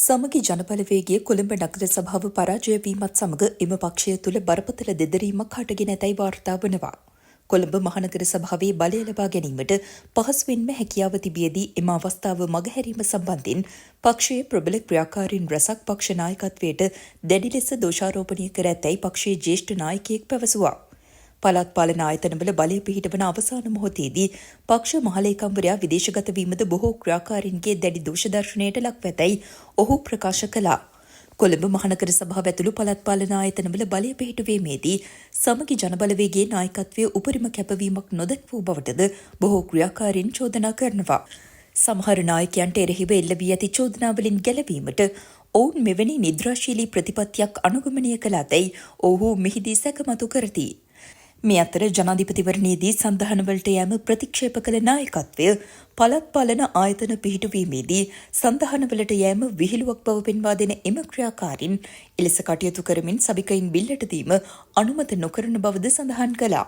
සමගි ජනබලවේගය කොළඹ නගර සභාව පරාජය වීමත් සමග එම පක්ෂය තුළ බරපතල දෙදරීමක් හටගෙන ඇතැයි වාර්තා වනවා. කොළඹ මහනගර සභාවේ බලය ලබා ගැනීමට පහසුවෙන්ම හැකියාව තිබියදී එම අවස්ථාව මගහැරීම සම්බන්ධයෙන් පක්ෂයේ ප්‍රබල ක්‍රියාකාරීන් රැසක් පක්ෂ නායකත්වයට දැඩි ලෙස දෝෂාරෝපණය කර ඇතැයි පක්ෂයේ ජ්‍යෙෂ්ඨ නායකයෙක් පැවසුවා. පළාත් පාලන ආයතනවල බලය පිහිටවන අවසාන මොහොතේදී පක්ෂ මහලේකම්වරයා විදේශගත වීමද බොහෝ ක්‍රියාකාරීන්ගේ දැඩි දෝෂ දර්ශනයට ලක්ව ඇතැයි ඔහු ප්‍රකාශ කළා. කොළඹ මහනගර සභාව ඇතුළු පළාත් පාලන ආයතනවල බලය පිහිටුවීමේදී සමගි ජනබලවේගයේ නායකත්වය උපරිම කැපවීමක් නොදැක් වූ බවටද බොහෝ ක්‍රියාකාරීන් චෝදනා කරනවා. සමහර නායකයන්ට එරෙහිව එල්ල වී ඇති චෝදනාවලින් ගැලවීමට ඔවුන් මෙවැනි නිද්‍රාශීලී ප්‍රතිපත්තියක් අනුගමනය කළාදැයි ඔවුහු මෙහිදී සැක මතු කරති. මේ අතර ජනාධිපතිවරණයේදී සන්ධානවලට යෑම ප්‍රතික්ෂේප කළ නායකත්වය පළාත් පාලන ආයතන පිහිටුවීමේදී සන්ධානවලට යෑම විහිළුවක් බව පෙන්වා දෙන එම ක්‍රියාකාරීන් එලෙස කටයුතු කරමින් සභිකයින් බිල්ලට දීම අනුමත නොකරන බවද සඳහන් කළා.